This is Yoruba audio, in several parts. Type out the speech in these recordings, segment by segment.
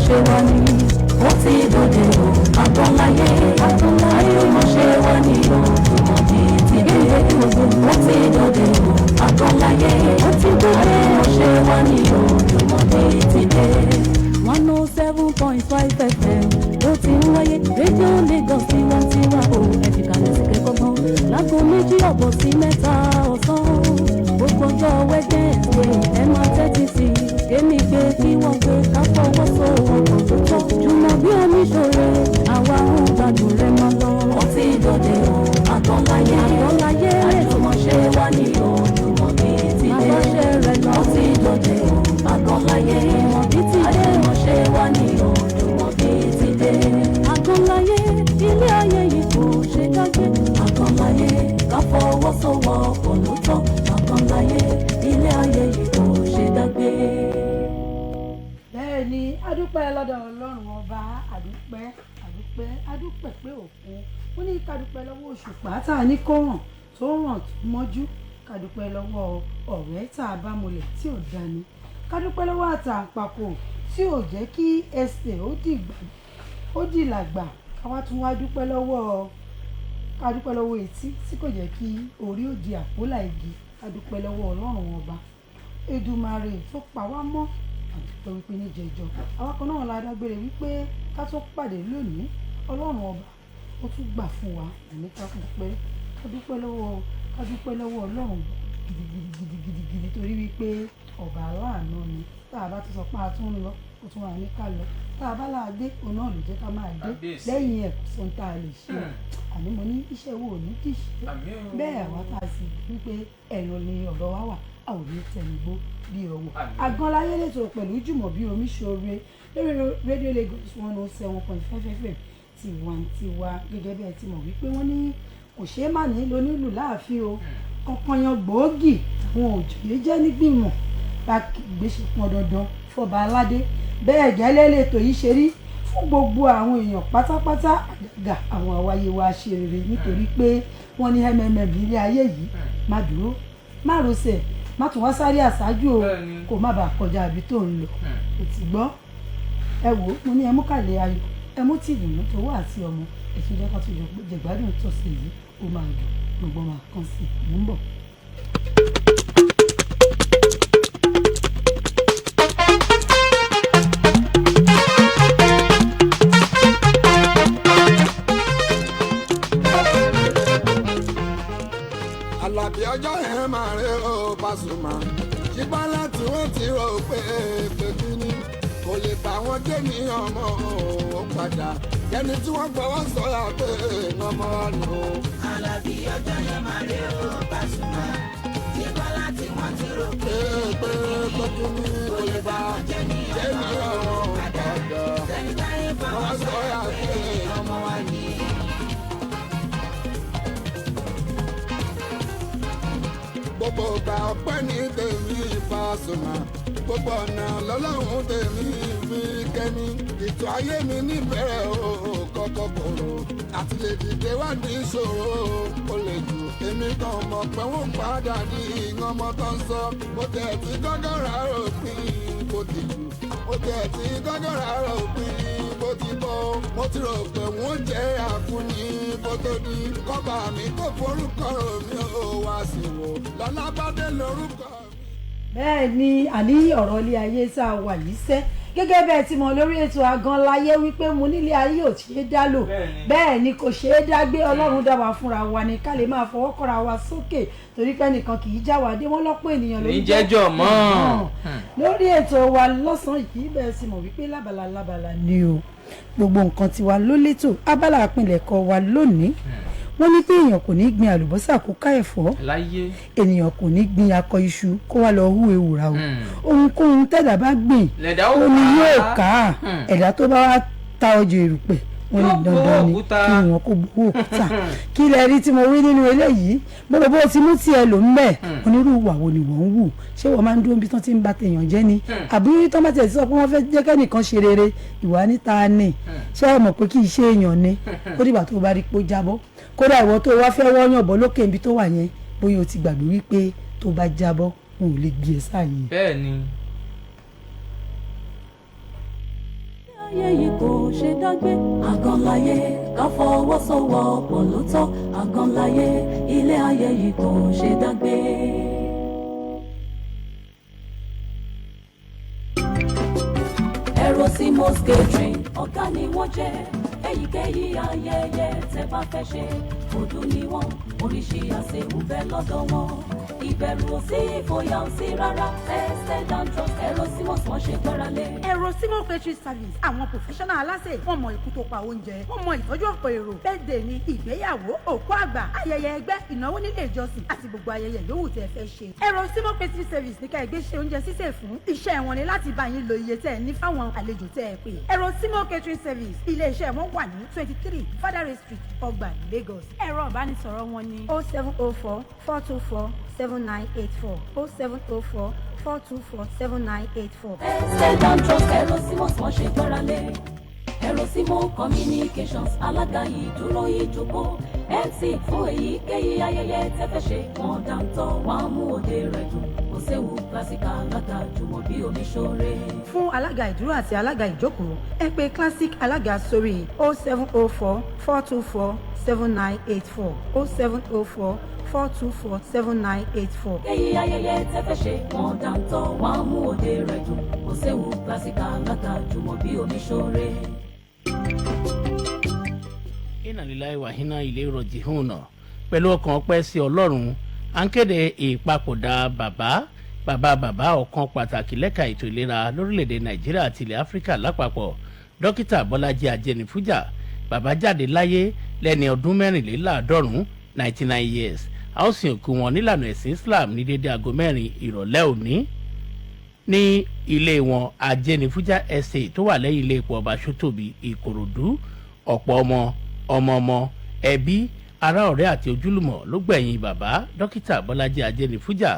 Àjùmọ̀ṣe wa ni ó ti dòde o. Àgbọ̀nláyé àjùmọ̀ṣe wa ni o. Jùmọ̀bí ti dé, ó ti dòde o. Àgbọ̀nláyé àjùmọ̀ṣe wa ni o. Jùmọ̀bí ti dé. 107.5 FM ló ti ń wáyé, rédíò Lagos tiwantiwa o. Ẹ fi kalẹ̀ sí kẹ́kọ̀ọ́ gbọ́n láago 2 àbọ̀ sí 3 ọ̀sán, gbogbo ọjọ́ Wednesday. Ẹ máa tẹ́tí sí i, kémi gbé kí wọ́n gbé, ká fọwọ́sowọ́pọ̀ tó tọ́. Jùmọ̀bí oníṣòro, àwa ń gbádùn rẹ̀ máa lọ. Ó ti dòde o, Àgbọ̀nláyé Àgbọ̀nláyé àjùmọ̀ṣe wa ni o. Jùmọ̀bí ti dé, ó ti dòde o. Àgbọ̀nláyé Jùmọ̀bí ti dé, àjùmọ̀ṣe wa ni o. Jùmọ̀bí ti dé. Àgbọ̀nláyé, ilé ayé yìí kò ṣe dágbé. Àgbọ̀nláyé, ká fọwọ́sowọ́pọ̀ ló tọ́. Àgbọ̀nláyé, ilé ayé yìí kò ṣe dágbé. Bẹ́ẹ̀ ni, adúpẹ́ lọ́dọ̀ Ọlọ́run Ọba, adúpẹ́, adúpẹ́, adúpẹ́ pé òkun ó ní kádúpẹ́ lọ́wọ́ òṣùpá tá a ní kó ràn, tó ràn tó mọ́jú, kádúpẹ́ lọ́wọ́ ọ̀rẹ́ tá a bá mulẹ̀ tí ò dání, kádúpẹ́ lọ́wọ́ àtàǹpàkò tí ò jẹ́ kí ẹsẹ̀ ó dìlàgbà, káwá tún wá dúpẹ́ lọ́wọ́, kádúpẹ́ lọ́wọ́ etí tí kò jẹ́ kí orí ó di àpólà igi, kádúpẹ́ lọ́wọ́ Ọlọ́run Ọba Èdùmàrè tó pa wá mọ́. Àdúpẹ́ wípé níjẹjọ àwa kan náà la dágbére wípé ká tó pàdé lónìí, Ọlọ́run Ọba ó tún gbà fún wa. Àní ká dúpẹ́, ká dúpẹ́ lọ́wọ́, ká dúpẹ́ lọ́wọ́ Ọlọ́run gidigidi gidigidi, torí wípé ọba aláàánú ni. Tá a bá ti sọ pé a tún ń lọ, ó tún wà ní ká lọ. Tá a bá láà dé, òun náà ló jẹ́ ká máa dé. Kábíyèsí. Lẹ́yìn ẹ̀, kò sóhun tá a lè ṣe. Àní mo ní iṣẹ́ wo ò ní dìṣẹ́. Àmín o. Bẹ́ẹ̀, àwa tá a sì wípé ẹ̀rọ ni ọ̀rọ̀ wa wà, a ò ní tẹnugbó bí ọwọ́. Àmín. Àgànláyé lẹ́tọ̀ pẹ̀lú Jùmọ̀bí Omiṣore lórí rédíò Lagos 107.5 FM tiwantiwa. Gẹ́gẹ́ bí ẹ ti mọ̀ wípé wọ́n ní kò ṣeé má ní lónílù láàfin o, kankanyan gbòógì àwọn òjòyè jẹ́ nígbìmọ̀ bá gbèsè pọn dandan fọba aládé. Bẹ́ẹ̀ gẹ́lẹ́ lẹ́tọ̀ yìí ṣe rí fún gbogbo àwọn èèyàn pátápátá, àgàgà àwọn àwáyé wa ṣe rere, nítorí pé wọ́n ní ilé ayé yìí, má dúró, má rọsẹ̀, má tún wá sáré àṣáájú o, Bẹ́ẹ̀ni. kó má bàa kọjá ibi tó ń lọ. Kò ti gbọ́, ẹ wò ó, mo ní ẹ mú kàlẹ́ ayọ̀, ẹ mú tìdùnnú tówó àti ọmọ ẹ tún jẹ́ ká tún jọ jẹ̀gbádùn tọ̀sẹ̀ yìí. Ó máa dùn, gbogbo máa kàn sí i. Mò ń bọ̀. Àlàbí ọjọ́ yẹn máa rí o, Pasuma ṣùgbọ́n láti wọ́n ti rò pé kí ni kò lè bá wọn dé ní ọmọ ò padà ẹni tí wọ́n fọwọ́ sọ̀rọ̀ pé ọmọ nù. Àlàbí ọjọ́ yẹn máa rí o, Pasuma ṣùgbọ́n láti wọ́n ti rò pé pé kí ni kò lè bá jẹ́ ní dé ní ọmọ ò padà sẹ́ni táyé fọwọ́ fọwọ́ sọ̀rọ̀ sọ̀rọ̀ pé pé ọmọ wa ni. Gbogbo ìgbà ọpẹ́ ní tèmi, Pasuma, gbogbo ọ̀nà lọ́lọ́run tèmi fi kẹ́mi. Ìtọ́ ayé mi níbẹ̀rẹ̀ o, kọ́kọ́ kòrò àti lè dìde wá ní ìṣòro ó lè jù. Èmi kan mọ̀ pé wọ́n padà ní ọmọ tó ń sọ. Mo tẹ̀ tí gọ́gọ́rà ròpin kò ti jù, mo tẹ̀ tí gọ́gọ́rà ròpin bó ti bọ́. Mo ti rò pé wọ́n jẹ́ àkúnní kó tó di kọ́ba mi kó forúkọ mi ò wá sí wò lọ́lábàdé lórúkọ mi. Bẹ́ẹ̀ ni, àní ọ̀rọ̀ ilé ayé tá a wà yìí sẹ́, gẹ́gẹ́ bẹ́ẹ̀ ti mọ̀ lórí ètò Àgànláyé wípé mo nílé ayé ò ṣeé dá lò. Bẹ́ẹ̀ ni, kò ṣeé dá gbé. Ọlọ́run dá wa fúnra wa ni, ká lè máa fọwọ́ kọ́ra wa sókè, torí pé ẹnìkan kì í já wa dé. Wọ́n lọ́pọ̀ ènìyàn ló ń Ní jẹ́jọ́ mọ́. Lórí ètò wa lọ́sàn-án yìí, bẹ́ẹ̀ sì mọ̀ wípé lábala lábala ni o, gbogbo nǹkan tiwa ló létò. Abala àpilẹ̀kọ wa lónìí, wọ́n ní pé èèyàn kò ní gbin àlùbọ́sà kó ká ẹ̀fọ́, Láyé. ènìyàn kò ní gbin akọ iṣu kó wá lọ hu ewùrà o. Ohunkóhun tẹ̀dá bá gbìn Lẹ̀dá ó ó ní ká. yóò ká. Ẹ̀dá tó bá wá ta ọjọ́ erùpẹ̀, wọ́n ní Yóò gbowó dandan ni òkúta. kí wọn kó gbowó òkúta. Kí lẹ rí tí mo wí nínú eléyìí? Gbogbo bó ti mú tiẹ̀ lò ń bẹ̀, onírú ìwà wo ni wọ́n ń wù? Ṣé wọ́n máa ń dúró bí tán ti ń ba tèèyàn jẹ́ ni, àbí tán bá tiẹ̀ ti sọ pé wọ́n fẹ́ jẹ́ kẹ́nìkan ṣe rere, ìwà níta ni? Ṣé ẹ mọ̀ pé kì í ṣe èèyàn ni? Ó dìgbà tó bá rí pé ó jábọ́. Kódà ìwọ tó wá fẹ́ wọ́yàn bọ́ lókè níbi tó wà yẹn, bóyá o ti gbàgbé wípé tó bá jábọ́, wọn ò lè gbé ẹ sáàyè. Bẹ́ẹ̀ ni. Ayé yìí kò ṣe dágbé. Àgànláyé ká fọwọ́sowọ́pọ̀ ló tọ́. Àgànláyé ilé ayé yìí kò ṣe dágbé. Aerosimos Catering ọ̀gá ni wọ́n jẹ́. Èyíkéyìí ayẹyẹ tẹ́ bá fẹ́ ṣe, òdù ni wọ́n, oríṣi àsè ń bẹ lọ́dọ̀ wọn. Ìbẹ̀rù ò sí, ìfòyà ò sí rárá. Tested and trusted, Aerosimos wọ́n ṣe gbára lé. Aerosimo Catering Service, àwọn professional aláṣẹ, wọ́n mọ ikú tó pa oúnjẹ, wọ́n mọ ìtọ́jú ọ̀pọ̀ èrò, birthday ni, ìgbéyàwó, òkú àgbà, ayẹyẹ ẹgbẹ́, ìnáwó nílé ìjọsìn àti gbogbo ayẹyẹ yòówù tẹ́ fẹ́ ṣe. Aerosimo Catering Service ní ká ẹgbẹ́ ṣe oúnjẹ sísè fún. Iṣẹ́ wọn ni láti bá yín lo iye tẹ́ ẹ ní fáwọn àlejò tẹ́ ẹ pè. Aerosimo Catering Service, ilé iṣẹ́ wọn wà ní 23 Fadare Street, Ọgbà, Lagos. Ẹ̀rọ ìbánisọ̀rọ̀ wọn ni 0704 424 7984, 0704 424 7984. Tested and trusted, Aerosimos wọ́n ṣe gbára lé. Aerosimo Communications, alága ìdúró ìjókòó, MC fún èyíkéyìí ayẹyẹ tẹ́ fẹ́ ṣe. Wọ́n dáńtọ́, wọ́n á mú òde rẹ̀ dùn. Kò séwu, classical alága jùmọ̀ bí omi ṣoore. Fún alága ìdúró àti alága ìjókòó, ẹ pè Classic alága sórí 0704 424 7984, 0704 424 7984. Èyí ayẹyẹ tẹ́ fẹ́ ṣe, wọ́n dáńtọ́, wọ́n á mú òde rẹ̀ dùn. Kò séwu, classical alága jùmọ̀ bí omi ṣoore. Iná lílá ìwà iná ilé ìrọ̀jì hùn náà pẹ̀lú ọkàn ọpẹ́ sí Ọlọ́run, à ń kéde ìpapòdà bàbá bàbá bàbá ọ̀kan pàtàkì lẹ́ka ètò ìlera lórílẹ̀‐èdè Nàìjíríà àti ilẹ̀ Áfíríkà lápapọ̀, Dókítà Bọ́lájí Ajẹnifújà. Bàbá jáde láyé lẹ́ni ọdún 94, 99 years. A ó sin òkú wọn nílànà ẹ̀sìn Islam ní dédé aago 4 ìrọ̀lẹ́ òní ní ilé wọn, Ajẹnifújà Estate, tó wà lẹ́yìn ilé epo ọba Sótòbí, Ìkòròdú. Ọ̀pọ̀ ọmọ ọmọ ọmọ, ẹbí, ará, ọ̀rẹ́ àti ojúlùmọ̀ ló gbẹ̀yìn bàbá Dókítà Bọ́lájí Ajẹnifújà,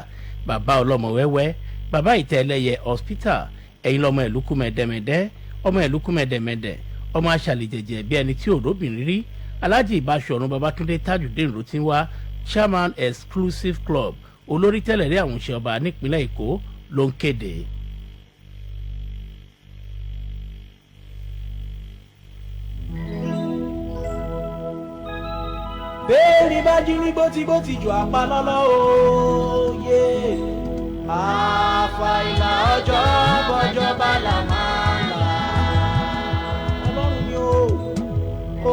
bàbá ọlọ́mọ wẹ́wẹ́, bàbá Ìtẹ́lẹ́yẹ Hospital. Ẹ̀yin lọ́mọ ìlúkú mẹ́dẹ́mẹ́dẹ́, ọmọ ìlúkú mẹ́dẹ́mẹ́dẹ́, ọmọ aṣàlẹ̀jẹ̀jẹ̀ bí ẹni tí òróbìnrin rí. Alhaji Ìbáṣọ̀run Babatunde Tajudeen ló ti ń wá, chairman Exclusive Club, olórí tẹ́lẹ̀ rí àwọn òṣìṣẹ́ ọba nípínlẹ̀ Èkó, ló ń kéde. Béèrè bá jí ní bótibóti jù apá lọ́lọ́ òye. Àfàìlà ọjọ́ bọ́jọ́ bá là máa là. Ọlọ́run mi ò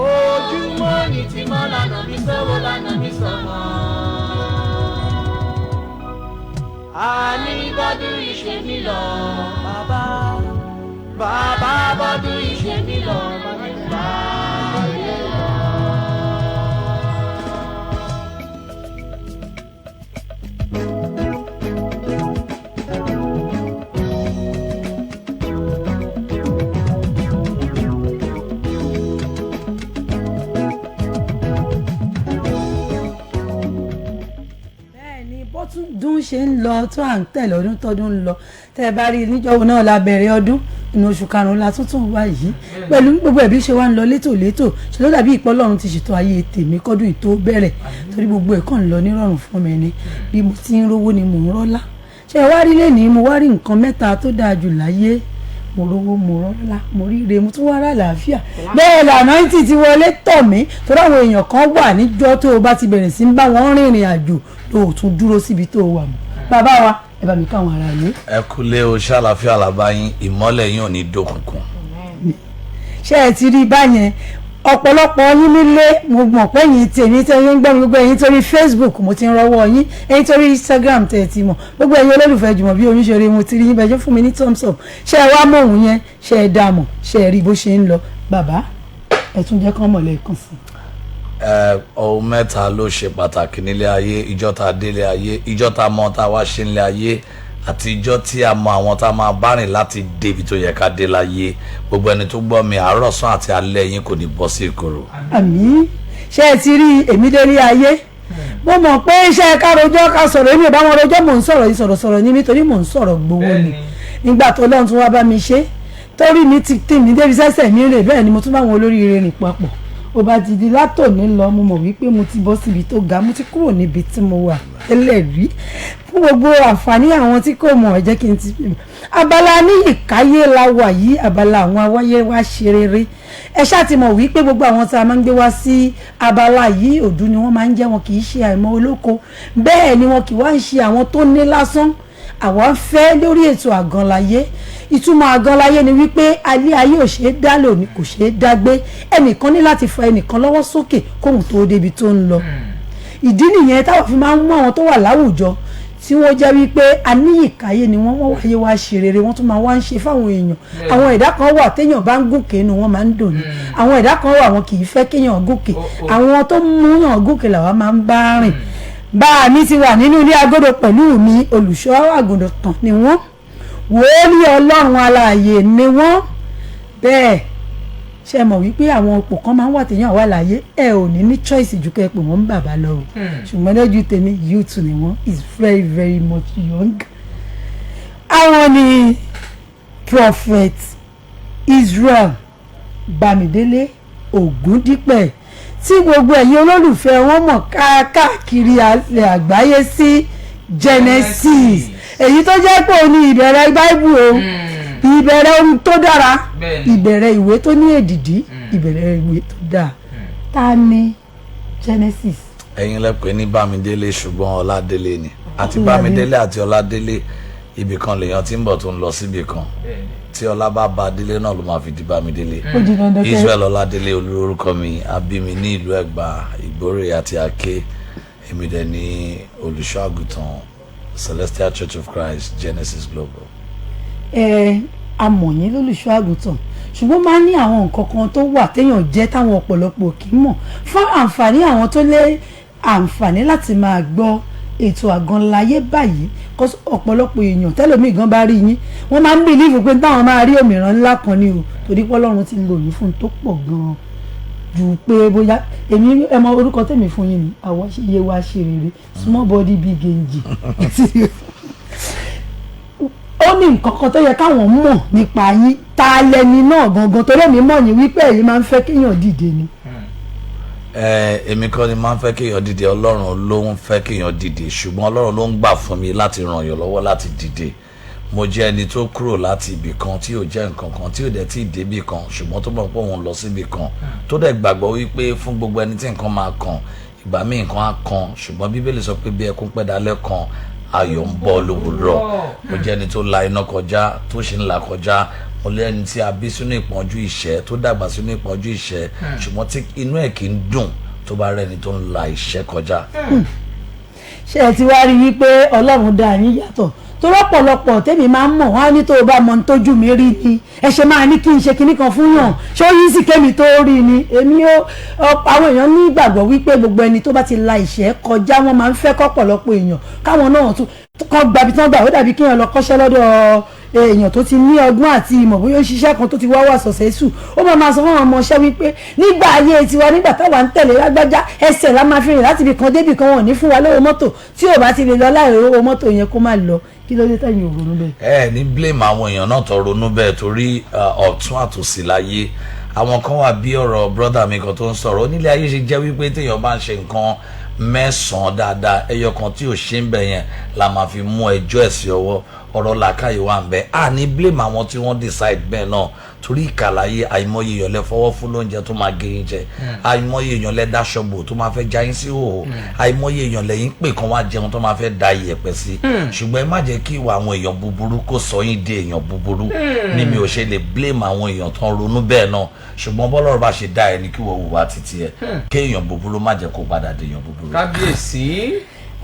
ojúmọ́ ní ti mọ́ lànà mi sọ́wọ́ lànà mi sọ́mọ́. Àní bọ́dún ìṣe mi lọ bàbá bàbá, bọ́dún ìṣe mi lọ bàbá yé lọ. Bẹ́ẹ̀ ni, bó tún dún ṣe ń lọ tó à ń tẹ̀lé ọdún tọdún ń lọ. Tẹ́ ẹ bá rí i níjọ́ wo náà la bẹ̀rẹ̀ ọdún, inú oṣù karùn-ún la tuntun wá yìí. Pẹ̀lú gbogbo ẹ̀bí ṣe wá ń lọ létòlétò, ṣe ló dàbí ìpọ́ Ọlọ́run ti ṣètò ayé tèmi kọ́dún yìí tó bẹ̀rẹ̀, torí gbogbo ẹ̀ kàn ń lọ nírọ̀rùn fún mi ni. Bí mo ti ń rówó ni mò ń rọ́lá. Ṣé ẹ wá rí lẹ́nìí, mo wá rí nǹkan mẹ́ta tó dáa jù láyé: mo rówó, mo rọ́lá, mo ríre, mo tún wá rà làáfíà. Bẹ́ẹ̀ lànà tí ti wọlé tọ̀ mí, torí àwọn èèyàn kan wà níjọ́ tó o bá ti bẹ̀rẹ̀ sí ń bá wọn rìnrìn àjò, tó o tún dúró síbi tó o wà mọ́. Bàbá wa, ẹ bá mi káwọn ará ilé. Ẹ kúlé o, ṣàlàfíà làbá yín, ìmọ́lẹ̀ yín ò ní dókùnkùn. Ṣé ẹ ti rí báyẹn? Ọ̀pọ̀lọpọ̀ yín nílé, mo mọ̀ pé yín tèmi tẹ́ yín ń gbọ́ mi, gbogbo ẹ̀yin torí Facebook mo ti ń rọwọ́ yín, ẹ̀yin torí Instagram tẹ́ ẹ ti mọ̀, gbogbo ẹ̀yin olólùfẹ́ Jùmọ̀bí Oníṣòro, mo ti rí yín bẹ́ẹ̀ fún mi ní thumbs up. Ṣé ẹ wá mọ̀ òun yẹn? Ṣé ẹ dá mọ̀? Ṣé ẹ rí bó ṣe ń lọ? Bàbá, ẹ tún jẹ́ kán mọ̀ lẹ́ẹ̀kan sí i. Ẹ ohun mẹ́ta ló ṣe pàtàkì nílé ayé: ìjọ tá a délé ayé, ìjọ tá a mọ tá a wá ṣe nílé ayé, àti ìjọ tí a mọ àwọn tá a máa bá rìn láti débi tó yẹ ká dé láyé. Gbogbo ẹni tó gbọ́ mi, àárọ̀ sán àti alẹ́ yín kò ní bọ́ sí ìkorò. Àmì. Ṣé ẹ ti rí èmi délé ayé? Mo mọ̀ pé iṣẹ́ ká rojọ́ ká sọ̀rọ̀, èmi ò bá wọn rojọ́. Mò ń sọ̀rọ̀ yìí, sọ̀rọ̀sọ̀rọ̀ ní nítorí mò ń sọ̀rọ̀ gbowó ni. Nígbà tó lọ́run tún wá bá mi ṣe torí mi ti tì mí débi sẹ́sẹ̀ mi rè, bẹ́ẹ̀ ni mo tún bá wọn olóríire rìn papọ̀. Ó bá ti di látòní lọ, mo mọ̀ wípé mo ti bọ́ síbi tó ga, mo ti kúrò níbi tí mo wà tẹ́lẹ̀ rí. Fún gbogbo àǹfààní àwọn tí kò mọ̀, ẹ jẹ́ kí n ti abala níyì káyé la wà yìí, abala àwọn awáyé wá ṣe rere. Ẹ ṣáà ti mọ̀ wípé gbogbo àwọn tí a máa ń gbé wá sí abala yìí, òdú ni wọ́n máa ń jẹ́, wọn kì í ṣe àìmọ̀ olóko, bẹ́ẹ̀ ni wọn kì wá ń ṣe àwọn tó ní lásán. Àwa ń fẹ́ lórí ètò Àgànláyé. Ìtumọ̀ Àgànláyé ni wípé alẹ́ ayé ò ṣeé dá lò ní, kò ṣeé dá gbé. Ẹnìkan ní láti fa ẹnìkan lọ́wọ́ sókè kóhun tó débi tó ń lọ. Ìdí nìyẹn táwọn fi máa ń mú àwọn tó wà láwùjọ tí wọ́n jẹ́ wípé aníyìkáyé ni wọ́n, wọ́n wáyé wá ṣe rere, wọ́n tún máa wá ń ṣe fáwọn èèyàn. Àwọn ẹ̀dá kan wà téèyàn bá ń gòkè inú wọn máa ń dùn ní. Àwọn ẹ̀dá kan wà, wọn kì í fẹ́ kéèyàn gòkè. Àwọn tó mú yàn gòkè làwa máa ń bá rìn. Bá a mi ti wà nínú ilé agodo pẹ̀lú mi, olùṣọ́ àgùntàn ni wọ́n, wòólì Ọlọ́run alààyè ni wọ́n. Bẹ́ẹ̀ ṣe mọ̀ wípé àwọn ipò kan máa ń wà téèyàn wà láyé, ẹ ò ní ní choice ju kẹ́ ẹ pè wọ́n ń bàbá lọ o. Ṣùgbọ́n lójú tèmi, youth ni wọ́n, is very very much young. Àwọn ni Prophet Israel Bámidélé Ògúndípẹ̀, tí gbogbo ẹ̀yin olólùfẹ́ wọn mọ̀ káàkiri ilẹ̀ àgbáyé sí Genesis, èyí tó jẹ́ pé òun ní ìbẹ̀rẹ̀ Báíbù o, ìbẹ̀rẹ̀ ohun tó dára, ìbẹ̀rẹ̀ ìwé tó ní èdìdí, ìbẹ̀rẹ̀ ìwé tó dáa. Ta ni Genesis? Ẹ̀yin lẹ pè ní Bámidélé, ṣùgbọ́n Ọládélé ni. Àti Bámidélé àti Ọládélé, ibì kan lèèyàn tí ń bọ̀ tó ń lọ síbì kan. Tí ọlá bá ba délé náà ló máa fi di Bámidélé. Ó di dandan kẹ́. Israel Ọládélé olórúkọ mi. A bí mi ní ìlú Ẹ̀gbá, Ìgbórè àti Aké. Èmi dẹ̀ ní olùṣọ́ àgùntàn Celestial Church of Christ Genesis Global. Ẹ amọ̀yìn lólùṣọ́ àgùntàn, ṣùgbọ́n máa ń ní àwọn nǹkan kan tó wà téèyàn jẹ́ táwọn ọ̀pọ̀lọpọ̀ kì í mọ̀. Fún àǹfààní àwọn tó lé àǹfààní láti máa gbọ́ ètò Àgànláyé báyìí, 'cause ọ̀pọ̀lọpọ̀ èèyàn tẹ́lòmíì gan bá rí yín, wọ́n máa ń believe pé táwọn máa rí òmìrán ńlá kan ni o, torí pé Ọlọ́run ti lò yín fún un tó pọ̀ gan-an ju pé bóyá èmi ẹ mọ orúkọ tèmi fún yín ni àwa ṣe iye wa ṣe rere, small body big engine. Ó ní nǹkan kan tó yẹ káwọn mọ̀ nípa yín. Ta lẹni náà gangan? Torí èmi mọ̀ yín wípé ẹ̀yin máa ń fẹ́ kéèyàn dìde ni. Ẹ èmi kọ́ ni máa ń fẹ́ kéèyàn dìde, Ọlọ́run ló ń fẹ́ kéèyàn dìde, ṣùgbọ́n Ọlọ́run ló ń gbà fún mi láti ràn yàn lọ́wọ́ láti dìde. Mo jẹ́ ẹni tó kúrò láti ibì kan tí ò jẹ́ nǹkan kan, tí ò dẹ̀ tí ì débì kan, ṣùgbọ́n tó mọ̀ pé òun lọ síbì kan, tó dẹ̀ gbàgbọ́ wípé fún gbogbo ẹni tí nǹkan máa kàn, ìgbà míì nǹkan á kan, ṣùgbọ́n Bíbélì sọ pé bí ẹkún pẹ́ dalẹ́ kan, ayọ̀ ń bọ̀ lówùúrọ̀. Mo jẹ́ ẹni tó la iná kọjá, tó sì ń là kọjá. Mo lé ẹni tí a bí sínú ìpọ́njú ìṣẹ́, tó dàgbà sínú ìpọ́njú ìṣẹ́, ṣùgbọ́n tí inú ẹ̀ kì í dùn tó bá rẹ́ni tó ń la ìṣẹ́ kọjá. Ṣé ẹ ti wá rí wípé Ọlọ́run dá yín yàtọ̀? Tó rọ́pọ̀lọpọ̀ tèmi máa ń mọ̀, wọ́n á ní tó o bá mọ ohun tójú mi rí ni ẹ ṣe máa ní kí n ṣe kinní kan fún yàn. Ṣé ó yí sí kémi tó rí ni? Èmi ó àwọn èèyàn ní ìgbàgbọ́ wípé gbogbo ẹni tó bá ti la ìṣẹ́ kọjá, wọ́n máa ń fẹ́ kọ́pọ̀lọpọ̀ èèyàn káwọn náà tún kọ́ gbabi tí wọ́n gbà. Ó dàbí kéèyàn lọ kọ́ṣẹ́ lọ́dọ̀ èèyàn tó ti ní ọgbọ́n àti ìmọ̀, bóyá ó ṣiṣẹ́ kan tó ti wá wà successful, ó máa máa sọ fún àwọn ọmọọṣẹ́ wípé nígbà ayé tiwa, nígbà táwa ń tẹ̀lé lágbájá, ẹsẹ̀ la máa fi rìn láti ibì kan débì kan, wọn ò ní fún wa lówó mọ́tò, tí ò bá ti lè lọ láì rówó mọ́tò yẹn, kó má lọ. Kí ló dé tẹ̀yìn ò ronú bẹ́ẹ̀? Ẹ ní blame àwọn èèyàn náà tó ronú bẹ́ẹ̀, torí ọ̀tún àtòsí láyé. Àwọn kan wà bí ọ̀rọ̀ brother mi kan tó ń sọ̀rọ̀ onílé ayé ṣe jẹ́ wípé téèyàn bá ń ṣe nǹkan mẹ́sàn-án dáadáa, ẹyọ kan tí ò ṣe ń bẹ̀ yẹn la máa fi mú ẹjọ́ ẹ̀ sí ọwọ́. Ọ̀rọ̀ làákàyè wà ń bẹ. A ní blame àwọn tí wọ́n decide bẹ́ẹ̀ náà, torí ìkàlàyé. Àìmọye èèyàn lẹ fọwọ́ fún lóúnjẹ tó máa gé yín jẹ, àìmọye èèyàn lẹ dáṣọ bò tó máa fẹ́ já yín sí hòhò, àìmọye èèyàn lẹ́yìn pè kán wá jẹun tó máa fẹ́ da iyẹ̀pẹ̀ sí. Ṣùgbọ́n ẹ má jẹ́ kí ìwà àwọn èèyàn búburú kó sọ yín di èèyàn búburú ní. Mi ò ṣe lè blame àwọn èèyàn tó ń ronú bẹ́ẹ̀ náà, ṣùgbọ́n bọ́lọ́run bá ṣe dá ẹni kí wọ́n hùwà títí ẹ, kéèyàn búburú má jẹ́ kó padà dèèyàn búburú. Kábíyèsí.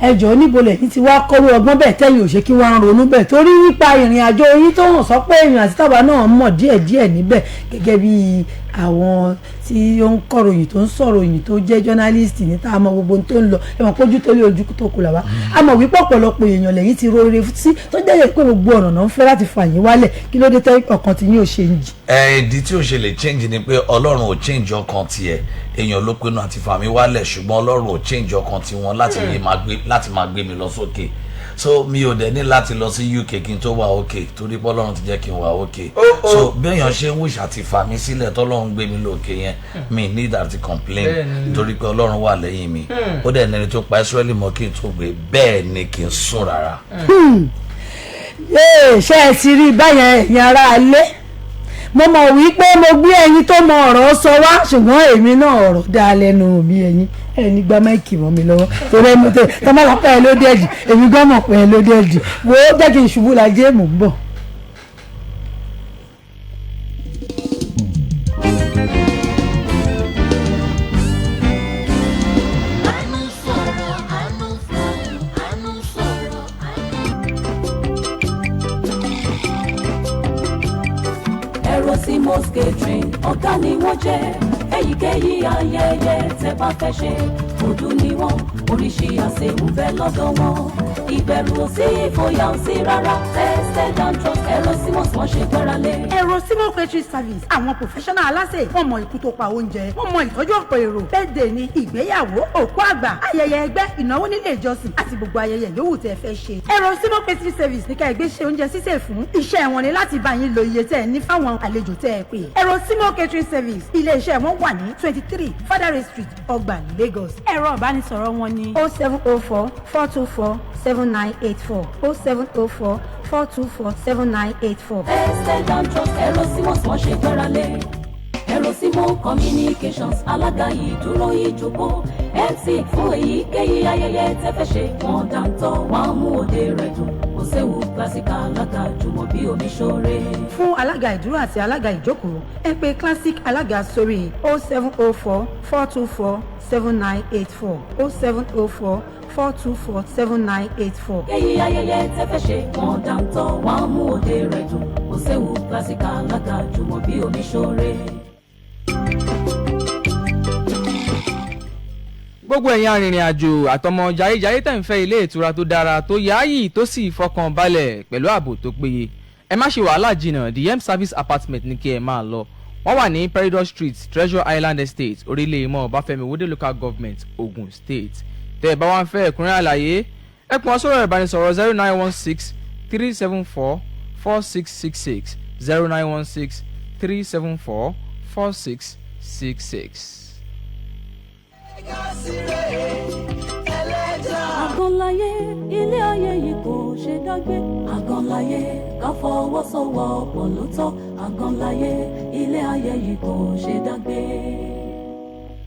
Ẹ jọ̀ọ́, níbo lẹ́yìn tí wàá kọ́rú ọgbọ́n bẹ́ẹ̀ tẹ́yìn ò ṣe kí wọ́n á ronú bẹ́ẹ̀? Torí nípa ìrìn àjò yín tó hàn sọ pé èèyàn àti táwa náà mọ̀ díẹ̀díẹ̀ níbẹ̀, gẹ́gẹ́ bí àwọn tí ó ń kọ̀ròyìn, tó ń sọ̀ròyìn, tó jẹ́ journalist ní tá a mọ gbogbo ohun tó ń lọ. Ẹ mọ̀ pójú tó lé ojú tó kù làwa a mọ̀ wípé ọ̀pọ̀lọpọ̀ èèyàn lẹ́yìn ti rore sí, tó jẹ́ pé gbogbo ọ̀nà náà ń fẹ́ láti fà yín wálẹ̀. Kí ló dé tẹ́ ọkàn tí yín ò ṣe ń jì? Ẹ ìdí tí ò ṣe lè change ni pé Ọlọ́run ò change ọkàn tiẹ̀. Èèyàn ló pinnu àti fà mí wálẹ̀, ṣùgbọ́n Ọlọ́run ò change ọkàn tiwọn láti lè máa gbé láti máa gbé mi lọ sókè. So mi ò dẹ̀ ní láti lọ sí UK kí n tó wà okay, torí pé Ọlọ́run ti jẹ́ kí n wà okay. So bí èèyàn ṣe ń wish àti fà mí sílẹ̀, tọ́lọ́run gbé mi lókè yẹn, mi need àti complain, torí pé Ọlọ́run wà lẹ́yìn mi. Ó dẹ̀ nẹni tó pa Ísírẹ́lì mọ́ kí n tó gbé, bẹ́ẹ̀ ni kì í sùn rárá. Yéè, ṣé ẹ ti rí báyẹn, ẹ̀yin ará ilé? Mo mọ̀ wípé mo gbé ẹyin tó mọ ọ̀rọ̀ sọ wá, ṣùgbọ́n èmi náà, ọ̀rọ̀ dá lẹ́nu mi. Ẹ̀yin ẹni gba mic mọ́ mi lọ́wọ́, torí ẹni tó tọ́ máa wá pẹ́ ẹ ló dẹ́ẹ̀dì, èmi gbọ́ mọ̀ pé ẹ ló dẹ́ẹ̀dì. Wo, jẹ́ kí n ṣubú la jẹ́, mò ń bọ̀. Àánú sọ̀rọ̀, àánú fún, àánú sọ̀rọ̀, àánú. Erosimos Catering, ọ̀gá ni wọ́n jẹ́. Èyíkéyìí ayẹyẹ tẹ́ bá fẹ́ ṣe, òdù ni wọ́n, oríṣi àsè ń bẹ lọ́dọ̀ wọn. Ìbẹ̀rù ò sí, ìfòyà ò sí rárá. Tested and trusted, Erosimos, wọ́n ṣe gbára lé. Erosimo Catering Service, àwọn professional aláṣẹ. Wọ́n mọ ikú tó pa oúnjẹ, wọ́n mọ ìtọ́jú ọ̀pọ̀ èrò. Birthday ni, ìgbéyàwó, òkú àgbà, ayẹyẹ ẹgbẹ́, ìnáwó nílé ìjọsìn àti gbogbo ayẹyẹ yòówù tẹ́ fẹ́ ṣe, Erosimo Catering Service ní ká ẹgbẹ́ ṣe oúnjẹ sísè fún. Iṣẹ́ wọn ni láti bá yín lo iye tẹ́ ẹ ní fáwọn àlejò tẹ́ ẹ pè. Erosimo Catering Service, ilé-iṣẹ́ wọn wà ní 23 Fadare Street, Ọgbà, Lagos. Ẹ̀rọ ìbánisọ̀rọ̀ wọn ni 07044247984, 07044247984. Tested and trusted, Erosimos, wọ́n ṣe gbára lé. Erosimo Communications, alága ìdúró, ìjókòó, MC fún èyíkéyìí ayẹyẹ tẹ́ fẹ́ ṣe. Wọ́n dáńtọ́, wọ́n á mú òde rẹ̀ dùn. Kò séwu, classic alága Jùmọ̀bí Omiṣore. Fún alága ìdúró àti alága ìjókòó, ẹ pè Classic alága sórí 07044247984, 07044247984. Èyí ayẹyẹ tẹ́ fẹ́ ṣe, wọ́n dáńtọ́, wọ́n á mú òde rẹ̀ dùn. Kò séwu, classic alága Jùmọ̀bí Omiṣore. Gbogbo ẹ̀yin arìnrìn àjò àtọmọ jayéjayé tẹ̀ ń fẹ́ ilé ìtura tó dára, tó yááyì, tó sì fọkàn balẹ̀ pẹ̀lú ààbò tó péye, ẹ má ṣe wàhálà jìnnà. The M Service Apartment ní kí ẹ máa lọ. Wọ́n wà ní Peridot Street, Treasure Island Estate, Orílẹ̀ Ìmọ̀, Ọbáfẹ́mi Owódé Local Government, Ogun State. Tẹ́ ẹ bá wá ń fẹ́ ẹ̀kúnrẹ́ àlàyé, ẹ pè wọ́n sórí ìbánisọ̀rọ̀ 09163744666, 09163744666. Àgànláyé, ilé ayé yìí kò ṣe dágbé. Àgànláyé, ká fọwọ́sowọ́pọ̀ ló tọ́. Àgànláyé, ilé ayé yìí kò ṣe dágbé.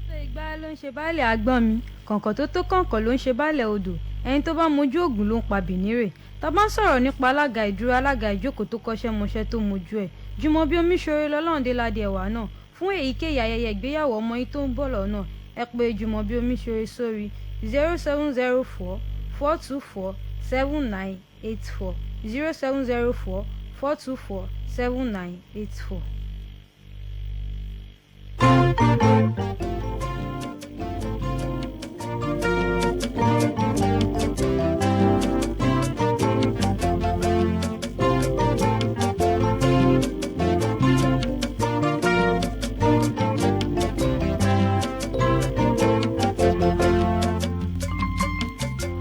Tó igbá ló ń ṣe baálẹ̀ agbọ́n mi, kọ̀ǹkọ̀ tó tó kọ̀ǹkọ̀ ló ń ṣe baálẹ̀ odò. Ẹni tó bá mojú ògùn ló ń pa bìnírè. Tá a bá ń sọ̀rọ̀ nípa alága ìdúró, alága ìjókòó tó kọ́ṣẹ́ mọṣẹ́, tó mojú ẹ̀, Jùmọ̀bí Omiṣore lọ́lọ́run ládìí ẹ̀wà náà. Fún èyíkéyìí ayẹyẹ ìgbéyàwó ọmọ yín tó ń bọ̀ lọ́nà, ẹ pè Jùmọ̀bí Omiṣore sórí 07044247984, 07044247984.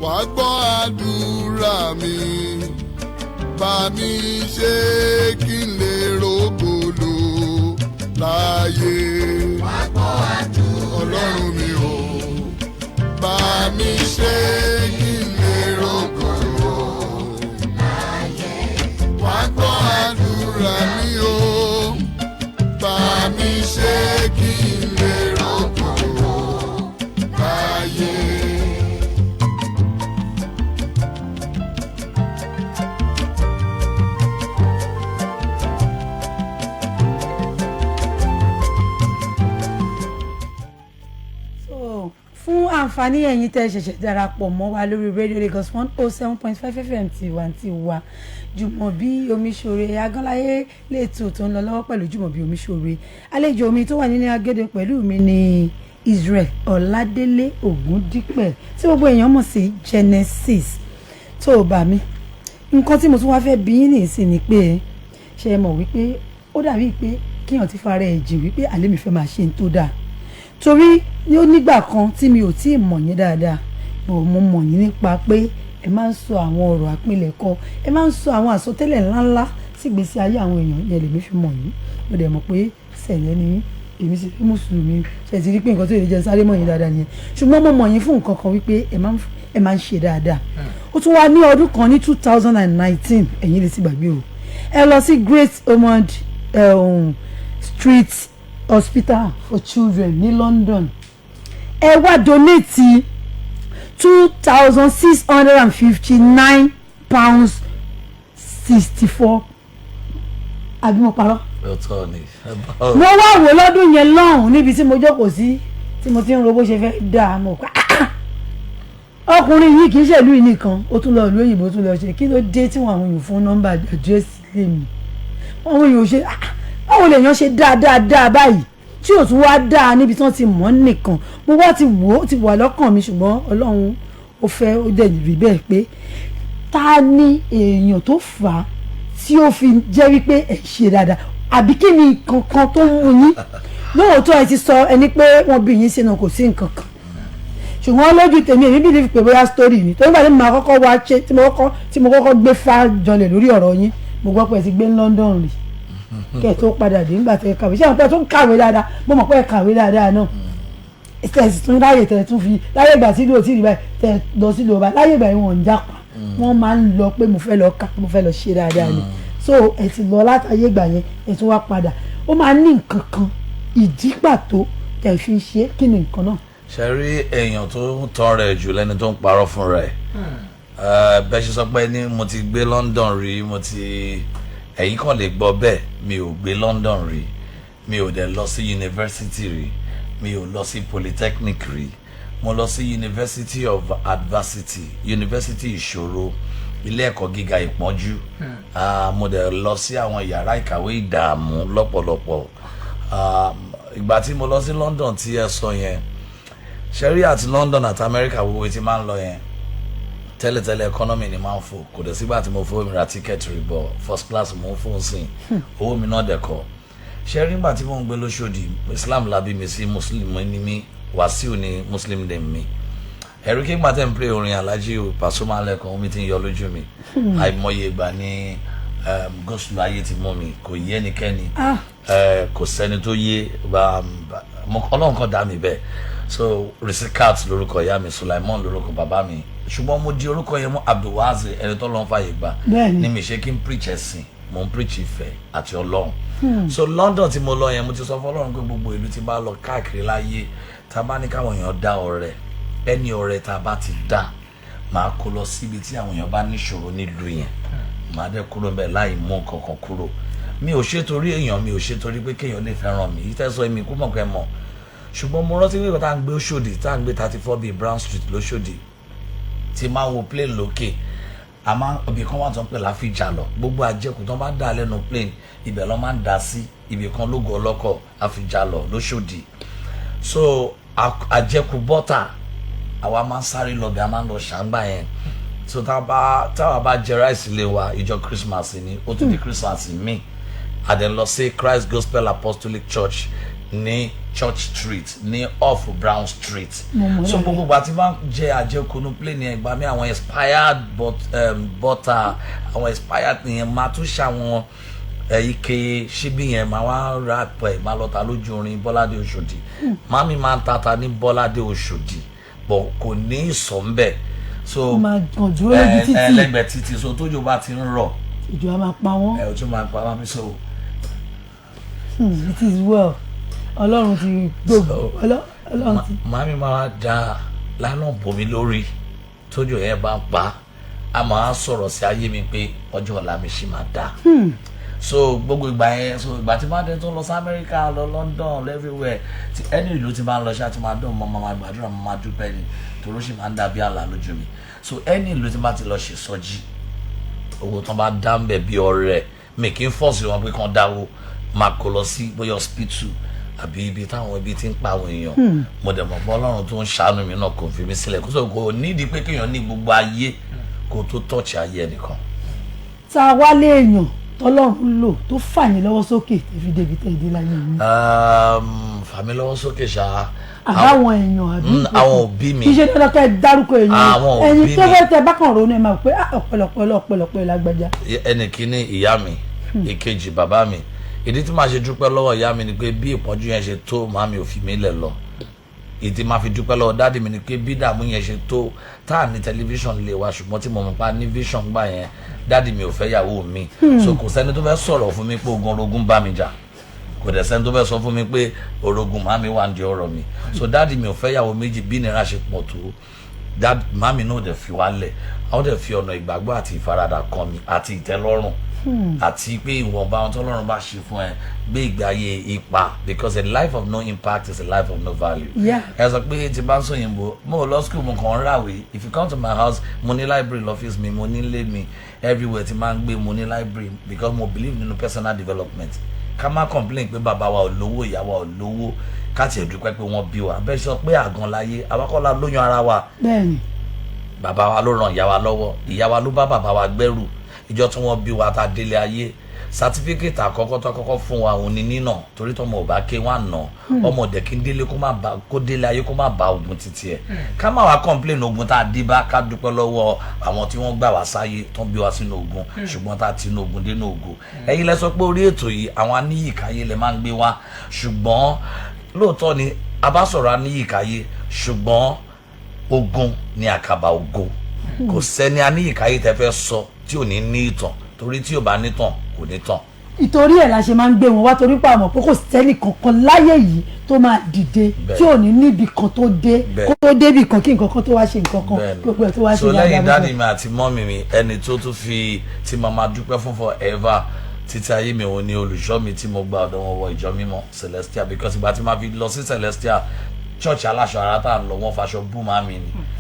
Wàá gbọ́ àdúrà mi, bá mi ṣe kí n lè rògbòlò láàyè. Wàá gbọ́ àdúrà Ọlọ́run mi o, bá mi ṣe kí n lè rògbòlò láàyè. Wàá gbọ́ àdúrà mi o, bá mi ṣe kí n lè rògbòlò láàyè. So fún àǹfààní ẹ̀yin tẹ́ ṣẹ̀ṣẹ̀ darapọ̀ mọ́ wa lórí Radio Lagos 107.5 FM, tiwantiwa, Jùmọ̀bí Omiṣore, Agánláyé lẹ́tọ̀ tó ń lọ lọ́wọ́ pẹ̀lú Jùmọ̀bí Omiṣore. Àlejò mi tó wà nínú agédé pẹ̀lú mi ní Israel Ọládélé Ògúndípẹ̀, tí gbogbo èèyàn mọ̀ sí Genesis. Tó o bá mi, nǹkan tí mo tún wá fẹ́ bí yín nìsín ni pé, ṣe é mọ̀ wípé ó dàbí pé kíyàn ti fara ẹ̀ jìn wípé àlẹ́ mi fẹ́ máa ṣe ní tó dáa, torí ní ó nígbà kan tí mi ò tí ì mọ̀ yín dáadáa, bò mo mọ̀ yín nípa pé Ẹ máa ń sọ àwọn ọ̀rọ̀ àpilẹ̀kọ, ẹ máa ń sọ àwọn àsọtẹ́lẹ̀ ńláńlá sí ìgbésí ayé àwọn èèyàn yẹn. Lèmi fi mọ̀ yín. Mo dẹ̀ mọ̀ pé sẹ̀lẹ̀ ni yín, èmi sì fi mùsùlùmí ṣe ti rí pé nǹkan tó lè jẹ́ sáré mọ̀ yín dáadáa nìyẹn. Ṣùgbọ́n mo mọ̀ yín fún nǹkan kan wípé ẹ máa ń ṣe dáadáa. Ó tún wá ní ọdún kan ní 2019, ẹ̀yin lè ti gbàgbé o, ẹ lọ sí Great Ormond Street Hospital for Children ní London. Ẹ wá donate £2,659.64, àbí mo parọ́? Òótọ́ ni. Mo wá wò lọ́dún yẹn lọ́hùn níbi tí mo jókòó sí, tí mo ti ń ro bó ṣe fẹ́ dáa. Mo pa ọkùnrin yìí, kì í ṣèlú yìí nìkan, ó tún lọ ìlú òyìnbó, tún lọ ṣe. Kí ló dé tí wọn àwọn èèyàn fún nọ́mbà àdírẹ́sì lè mi, àwọn èèyàn ṣe báwo lèèyàn ṣe dáadáa dáa báyìí tí ò tún wá dáa níbi tí wọ́n ti mọ̀ ọ́ nìkan? Mo wá ti wò ó, ti wà lọ́kàn mi, ṣùgbọ́n Ọlọ́run ó fẹ́ ó dẹ̀ rí bẹ́ẹ̀ pé ta ni èèyàn tó fà á tí ó fi jẹ́ wípé ẹ̀ ṣe dáadáa, àbí kí ni kankan tó mú yín? Lóòótọ́, ẹ ti sọ ẹni pé wọ́n bí yín sínú, kò sí nǹkan kan, ṣùgbọ́n lójú tèmi, èmi believe pé bóyá story ni, torí gbàdé mi máa kọ́kọ́ wá ṣe tí mo kọ́kọ́ gbé fá jọlẹ̀ lórí ọ̀rọ̀ yín, mo gbọ́ pé ẹ ti gbé ní London rí kẹ́ ẹ tó padà dé nígbà tẹ́ ẹ kàwé. Ṣé àwọn pé tó ń kàwé dáadáa? Mo mọ̀ pé ẹ kàwé dáadáa náà, tẹ́ ẹ sì tún ráyè, tẹ́ ẹ tún fi láyé ìgbà tí ìlú ò tí ì rí báyìí, tẹ́ ẹ lọ sílùú ọba. Láyé ìgbà yìí, wọ́n ń jápa, wọ́n máa ń lọ pé mo fẹ́ lọ ká, mo fẹ́ lọ ṣe dáadáa ni. So ẹ ti lọ látàyè ìgbà yẹn, ẹ tún wá padà. Ó máa ní nǹkan kan, ìdí pàtó tẹ́ ẹ fi ń ṣe. Kí ni nǹkan náà? Ṣe rí, èèyàn tó ń tán rẹ̀ jù lẹ́ni tó ń parọ́ fún rẹ̀. Bẹ́ẹ̀ ṣe sọ pé ní mo ti gbé London rí, mo ti, ẹ̀yin kàn lè gbọ́ bẹ́ẹ̀. Mi ò gbé London rí, mi ò dẹ̀ lọ sí yunifásitì rí, mi ò lọ sí polytechnic rí. Mo lọ sí University of Adversity, University ìṣòro, ilé ẹ̀kọ́ gíga ìpọ́njú. Mo dẹ̀ lọ sí àwọn yàrá ìkàwé ìdààmú lọ́pọ̀lọpọ̀. Ìgbà tí mo lọ sí London tí ẹ sọ yẹn, ṣẹ́rí, àti London àti America, gbogbo tí máa ń lọ yẹn tẹ́lẹ̀tẹ́lẹ̀, economy ni máa ń fò. Kò dẹ̀ sígbà tí mo fowó mi ra ticket rí, bọ̀ first class mo ń fò sí, owó mi náà dẹ̀ kọ́. Ṣẹ́rí, nígbà tí mo ń gbé lóṣòdì, Islam la bí mi sí, Muslim ni mí, Wàsíù ni Muslim name mi. Ẹ̀rí kí n gbà tẹ́ ń play orin Alhaji Pasuma lẹ́kọ̀ọ́, omi ti ń yọ lójú mi. Àìmọye ìgbà ní gọ́sùlù ayé ti mú mi, kò yé ẹnikẹ́ni. Kò sẹ́ni tó yé. Ọlọ́run kan dá mi bẹ́ẹ̀. So Risikat lórúkọ ìyá mi, Sulaiman lórúkọ bàbá mi, ṣùgbọ́n mo di orúkọ yẹn mú, Abdulwazi, ẹni tó lọ́n fàyè gbà. Ní mi ṣe kí n preach ẹ̀sìn, mo ń preach ìfẹ́ àti Ọlọ́run. So London tí mo lọ yẹn, mo ti sọ fún Ọlọ́run pé gbogbo ìlú tí bá lọ káàkiri láyé, tá a bá ní káwọn èèyàn dá ọrẹ, ẹni ọrẹ tá a bá ti dá, màá kó lọ síbi tí àwọn èèyàn bá níṣòro nílùú yẹn, màá dẹ́ kúrò bẹ́ẹ̀ láì mú nǹkan kan kúrò. Mi ò ṣe torí èèyàn, mi ò ṣe torí pé kéèyàn lè fẹ́ràn mi. Ìtẹ́sọ èmi kú mọ̀ pé mọ̀, ṣùgbọ́n mo rántí pé tá à ń gbé Òṣòdì, tá à ń gbé 34B Brown Street lóṣòdì, tí máa ń wo plane lókè, a máa ibì kan wà tó ń pè láfíjà lọ. Gbogbo àjẹkù tó bá dà lẹ́nu plane, ibẹ̀ lọ́ máa ń dà sí, ibì kan lógo ọlọ́kọ̀, àfíjà lọ lóṣòdì. So àjẹkù bọ́tà, àwa máa ń sáré lọ bí a máa ń lọ ṣàǹgbà yẹn. So táwa bá jẹ rice lé wa ìjọ Christmas ni, ó tún di Christmas míì. A dẹ̀ lọ sí Christ Gospel Apostolic Church ní Church Street, ní off Brown Street. Mo mọ̀. So dáadáa. Gbogbo ìgbà tí wọ́n jẹ àjẹkùnú plane yẹn, ìgbà mi àwọn expired butter, àwọn expired yẹn, máa tún ṣàwọn ike ṣíbí yẹn, máa wá ra pẹ̀, máa lọ ta lójú orin Bọ́ládé Òṣòdì. Mami máa ń tata ní Bọ́ládé Òṣòdì, but kò ní ìsọ̀ ń bẹ̀. So Ó máa kàn dúró lójú títì. Lẹ́gbẹ̀ẹ́ títì. So tójò bá ti ń rọ̀, ìjọ á máa pa wọ́n. Ẹ ò tún máa pa wá mi so. It is well. Ọlọ́run ti gbogbo Ọlọ́run ti. Màmí máa da lánàá bomi lórí tójò yẹn bá ń pa á, máa sọ̀rọ̀ sí ayé mi pé ọjọ́ ọ̀la mi ṣì máa dáa. So gbogbo ìgbà yẹn, so ìgbà tí máa dé tó lọ sí Amẹ́ríkà, lọ London, lọ everywhere, tí ẹni ìlú tí máa ń lọ ṣáà tí máa dùn mọ́, máa gbàdúrà, máa dúpẹ́ ni, torí ó sì máa ń dàbí àlá lójú mi. So ẹni ìlú tí máa ti lọ ṣe sọjí, owó tán bá dá ń bẹ̀ bí ọrẹ, mi kì í force wọn pé kàn dáwó, máa kó lọ sí bóyá hospital àbí ibi táwọn ibi tí ń pa àwọn èèyàn. Mo dẹ̀ mọ̀ pé Ọlọ́run tó ń ṣàánú mi náà kò fi mí sílẹ̀. Kó sọ kò nídìí pé kéèyàn ní gbogbo ayé kó tó touch ayé ẹnìkan. Tá a wá léèyàn tọ́lọ́run lò tó fà yín lọ́wọ́ sókè tẹ́ fi débi tẹ́ dé láyé yín? fà mí lọ́wọ́ sókè ṣá. Àbáwọn èèyàn àbí Àwọn òbí mi. Kì í ṣe dandan kẹ́ ẹ dárúkọ èèyàn. Àwọn òbí Ẹni tó mi. fẹ́ tẹ bákan ronú, ẹ máa pé, "Ah, ọ̀pẹ̀lọpẹ̀ ọ̀pẹ̀lọpẹ̀ lágbájá." Ẹnì kíní, ìyá mi. Ìkejì, bàbá mi. Ìdí tí màá ṣe dúpẹ́ lọ́wọ́ ìyá mi ni pé bí ìpọ́njú yẹn ṣe tó, màá mi ò fi mí lẹ̀ lọ. Ìdí máa fi dúpẹ́ lọ́wọ́ daddy mi ni pé bí ìdààmú yẹn ṣe tó, tá à ní tẹlifíṣàn lè wa, ṣùgbọ́n tí mo mọ̀ pa ní vision gbà yẹn, daddy mi ò fẹ́ yàwó mi. So kò sẹ́ni tó fẹ́ sọ̀rọ̀ fún mi pé ogun orogún bá mi jà, kò dẹ̀ sẹ́ni tó fẹ́ sọ fún mi pé orogún màmí wà ń di ọ̀rọ̀ mi. So daddy mi ò fẹ́ yàwó méjì. Bí ìnira ṣe pọ̀ tó, màmí náà dẹ̀ fi wá lẹ̀, àwọn dẹ̀ fi ọ̀nà ìgbàgbọ́ àti ìfaradà kan mi àti ìtẹ́lọ́rùn àti pé ìwọ̀nba ohun tọ́lọ́run bá ṣe fún ẹ, gbé ìgbé ayé ipa, because a life of no impact is a life of no value. Ẹ sọ pé tí bá ń sòyìnbó, mo ò lọ school, mo kàn ń ràwé. If you come to my house, mo ní library lọ́fíìsì mi, mo ní ilé mi, everywhere tí máa ń gbé, mo ní library, because mo believe nínú personal development. Ká má complain pé bàbá wa ò lówó, ìyá wa ò lówó, ká tiẹ̀ dúpẹ́ pé wọ́n bí wa. Bẹ́ẹ̀ sọ pé àgàn láyé, àwa kọ́ la lóyún ara wa. Bàbá wa ló ràn ìyá wa lọ́wọ́, ìyá wa ló bá bàbá wa gbẹ́rù. Ìjọ tí wọ́n bí wa ta délé ayé, certificate àkọ́kọ́ tó kọ́kọ́ fún wa òun ni nínà, torí tọmọ ò bá ké wọn àná ọmọ ọ̀dẹ̀ kí n délé kó má ba, kó délé ayé kó má ba ogun títí ẹ̀. Ká má wá complain ogun tá a dé bá, ká dúpẹ́ lọ́wọ́ àwọn tí wọ́n gbà wá sáyé, tó ń bí wa sínú ogun, ṣùgbọ́n tá a ti inú ogun dénú ogun. Ẹ̀yin lẹ sọ pé orí ètò yìí, àwọn aníyìkáyé lẹ máa ń gbé wá, ṣùgbọ́n lóòótọ́ ni a bá sọ̀rọ̀ aníyìkáyé, ṣùgbọ́n ogun ni àkàbà ògo. Kò sẹ́ni aníyìkáyé tẹ́ fẹ́ sọ tí ò ní ní ìtàn, torí tí ò bá nítàn, kò ní tàn. Ìtorí ẹ̀ la ṣe máa ń gbé wọn wá, torí pé àmọ̀ pé kò sẹ́nì kankan láyé yìí tó máa dìde tí ò ní níbi kan tó dé, kó tó débì kan, kí nǹkan kan tó wá ṣe nǹkan kan, kí gbogbo ẹ̀ tó wá ṣe So lẹ́yìn dáadáa. Daddy mi àti mummy mi, ẹni tó tún fi tí màá máa dúpẹ́ fún forever títí ayé mi, òun ni olùṣọ́ mi tí mo gba ọ̀dọ̀ wọn wọ ìjọ mímọ́ Celestial, because ìgbà tí màá fi lọ sí Celestial Church, aláṣọ ara tá à ń lọ, wọ́n faṣọ bú màmí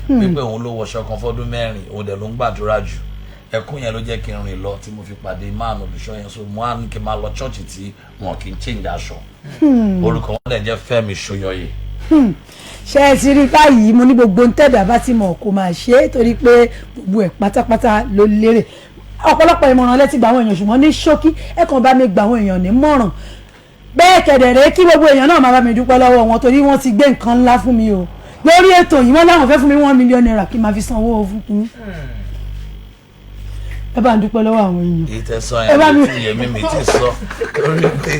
ni wípé òun ló wọṣọ kan fọ́dún 4, òun dẹ̀ ló ń gbàdúrà jù. Ẹkún yẹn ló jẹ́ kí n rìn lọ tí mo fi pàdé máàlù olùṣọ́ yẹn. So mo á ní kí n máa lọ church tí wọn kì í change aṣọ. Orúkọ wọn dẹ̀ jẹ́ Fẹ́mi Ṣóyọyè. Ṣé ẹ ti rí báyìí? Mo ní gbogbo ń tẹ̀dá bá ti mọ̀ kó máa ṣe é, torí pé gbogbo ẹ̀ pátápátá ló lérè. Ọ̀pọ̀lọpọ̀ ìmọ̀ràn lẹ́tí gba àwọn èèyàn, ṣùgbọ́n ní ṣókí, ẹ kàn bá mi gba àwọn èèyàn ní mọ̀ràn. Bẹ́ẹ̀ kẹ̀dẹ̀rẹ́, kí gbogbo èèyàn náà máa bá mi dúpẹ́ lọ́wọ́ wọn, torí wọ́n ti gbé nǹkan ńlá fún mi o lórí ètò yìí. Wọ́n láwọn fẹ́ fún mi ₦1 million kí n máa fi sanwó fún kínní. Ẹ bá ń dúpẹ́ lọ́wọ́ àwọn èèyàn. Èyí tẹ sọ Ẹ yẹn bá mi tí yẹmi mi ti sọ torí pé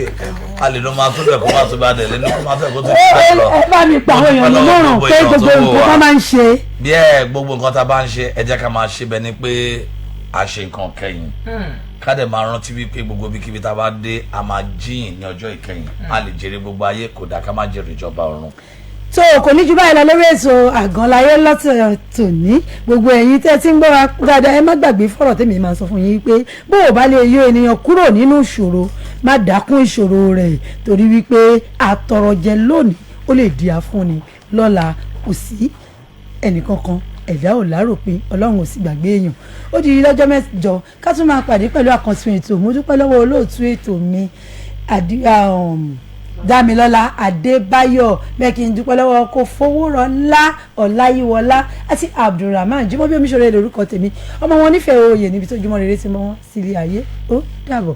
a lè ló máa tó bẹ̀ kó má tó bá dẹ̀ lẹ́nu kó má tó bẹ̀ kó tó ti bẹ̀ lọ. Ẹ bá mi pa àwọn èèyàn ní mọ̀ràn pé gbogbo nǹkan tó máa ń ṣe. Bí ẹ gbogbo nǹkan tá a bá ń ṣe, ẹ jẹ́ ká máa ṣe bẹ́ẹ̀ ni pé a ṣe nǹkan kẹ́yìn, ká dẹ̀ máa rántí wípé gbogbo ibikíbi tá a bá dé, a máa jíyìn ní ọjọ́ ìkẹyìn. A lè jèrè gbogbo ayé, kò dá ká má jèrè ìjọba ọ̀run. Tó kò ní ju báyìí lọ lórí ètò Àgànláyé lọ́tọ̀ tòní. Gbogbo ẹ̀yin tẹ́ ti ń gbọ́ wa dáadáa, ẹ má gbàgbé fọ̀rọ̀ tèmi máa sọ fún yín pé bó o bá lè yọ ènìyàn kúrò nínú ìṣòro, má dákún ìṣòro rẹ̀, torí wípé àtọrọjẹ lónìí, ó lè di àfúnni lọ́la. Kò sí ẹnìkankan, ẹ̀dá ò láròpin, Ọlọ́run ò sì gbàgbé èèyàn. Ó di lọ́jọ́ mẹ́jọ ká tún máa pàdé pẹ̀lú àkànṣe ètò. Mo dúpẹ́ lọ́wọ́ olóòtú ètò mi, Dámilọ́lá Adébáyọ̀. Bẹ́ẹ̀ kí n dúpẹ́ lọ́wọ́ kò fowórọ́lá Ọláyíwọlá àti Abdulrahman Jimobi. Omiṣore lórúkọ tèmi, ọmọ wọn nífẹ̀ẹ́ oyè níbi tó jùmọ̀ rere ti mọ́ wọn sílé ayé. Ó dàbọ̀.